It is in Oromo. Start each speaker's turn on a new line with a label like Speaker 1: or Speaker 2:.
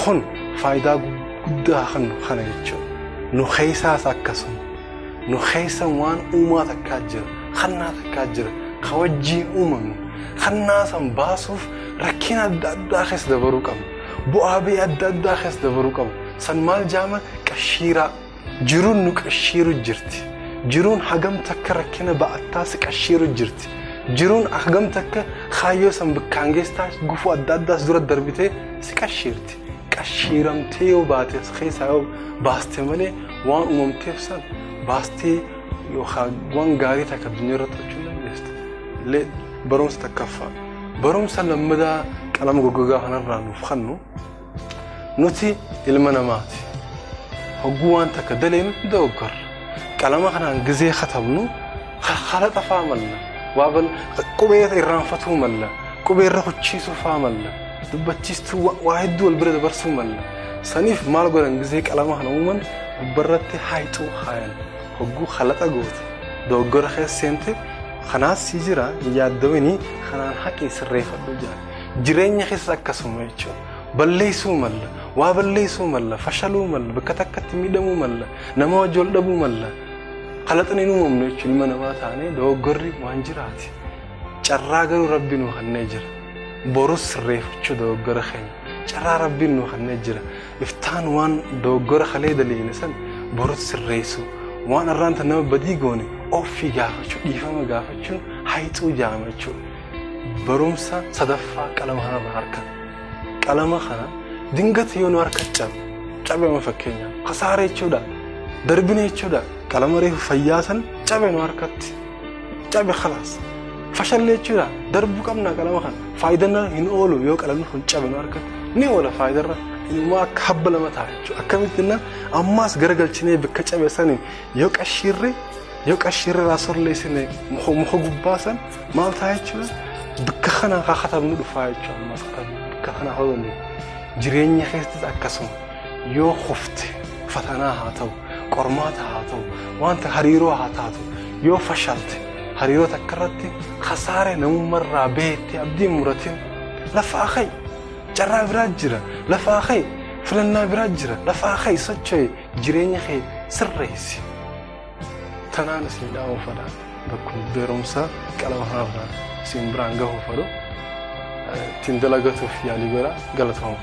Speaker 1: Kun faayidaa guddaa kan kana jechuudha. Nu keessaas akkasuma. Nu keessa waan uumaa takkaa jira. Kannaa takkaa jira. Ka wajjiin uumamnu. Kannaa san baasuuf rakkina adda addaa keessa dabaruu qabna. Bu'aa ba'ii adda addaa keessa dabaruu qabna. San maal jaama qashiiraa. Jiruun nu qashiiru jirti. Jiruun hagam takka rakkina ba'attaa si qashiiru jirti. Jiruun hagam takka kaayyoo san bakkaan geessaa gufuu adda addaas dura darbitee si qashiirti. Qashiiramtee yoo baate keessaa yoo baaste malee waan uumamteef san baastee yookaan waan gaarii takka addunyaa irratti hojjechuu dandeessa. Illee barumsa takkaffaa. Barumsa lammadaa qalama goggogaa kanarraa nuuf kennu nuti ilma namaati. Hogguu waan takka daleenu dogoggorra. Qalama kanaan gizee katabnu halaxa faa malla. Waa bal qubee irraanfatuu malla. Qubee irra hucciisuu faa malla. Dubbachiistuu waa hedduu wal bira dabarsuu malla. Saniif maal godhan gizee qalama kana uuman gubbarratti haayixuu haayan. Hogguu halaxa goote. Dogoggora keessa seente kanaas si jira hin yaaddawini kanaan haqii sirreeffadhu jedhan. Jireenya keessa akkasuma jechuudha. Balleessuu malla, waa balleessuu malla, fashaluu malla, bakka takkatti miidhamuu malla, nama wajji wal dhabuu malla. Kalaxni hin uumamnu jechuun ilma namaa taanee dogoggorri waan jiraati. Carraa garuu rabbi nuu kennee jira. Borus sirreeffachuu dogoggora keenya. Carraa rabbiin nuu kennee jira. Iftaan waan dogoggora kalee daleene san borus sirreessuu. Waan arraanta nama badii goone ofii gaafachuu, dhiifama gaafachuun hayxuu jaama jechuudha. Barumsa sadaffaa qalama kanarraa harka. Qalama kana dingata yoo nu harka cabe, cabema fakkeenyaaf kasaara jechuudha. Darbine jechuudha. Qalama reefu fayyaa san cabe nu harkatti. Cabe khalaas. Fashalle jechuudha. Darbuu qabna qalama kana. Faayidarra hin oolu yoo qalamni kun cabe nu harkatti. Ni oola faayidarra. Inumaa akka habba lama ta'a jechuudha. Akkamitti jennaan ammaas garagalchinee bakka cabe saniin yoo qashiirre yoo qashiirre irraa sorleessine muka gubbaa san maal ta'a jechuudha. Bakka kanaa haa katabnu dhufaa jechuudha. Ammaas bakka kanaa hodhannu. Jireenya keessattis akkasuma yoo kufte fatanaa haa ta'u, qormaata haa ta'u, wanta hariiroo haa taatu, yoo fashalte hariiroo takka irratti kasaare namummarraa beektee abdii muratin lafaa ka'i. Carraa biraa jira, lafaa ka'i. Filannaa biraa jira, lafaa ka'i socho'i jireenya kee sirreessi. Tanaan isin dhaamuu fedha. Bakkuma beerumsa qalama kanarraa isin biraan gahuu fedhu ittiin dalagatuuf yaalii godha galatooma.